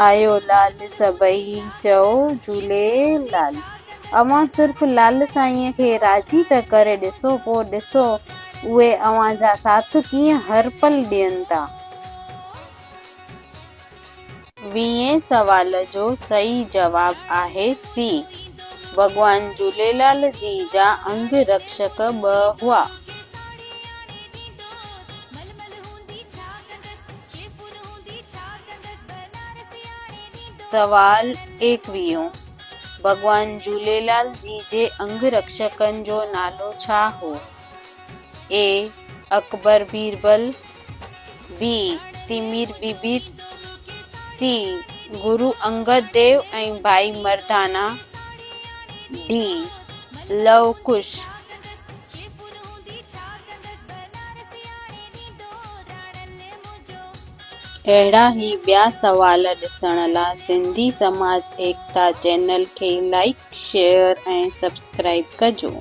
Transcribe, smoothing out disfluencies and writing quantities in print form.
آيو لال سڀئي چئو جهوليلال. اوهان صرف لال سائينء کي راضي ته ڪري ڏسو پوء ڏسو اهي اوهان جا ساٿ ڪيئن هر پل ڏين ٿا. ويهين سوال جو صحيح جواب آهي سي. ڀڳوان جهوليلال جي جا انگ رڪشڪ ٻه هئا. سوال ايڪويهون، ڀڳوان جهوليلال جي جي انگ رڪشڪن جو نالو ڇا هو؟ اي، اڪبر بيربل، بي، تيمير بيبير، سي، گرو انگد ديو ۽ ڀائي مردانا، ڊي، لو ڪش. اهڙا ئي ٻيا سوال ڏسڻ لا سنڌي سماج ايڪتا چينل کي لائيڪ، شيئر ۽ سبسڪرائيب ڪجو.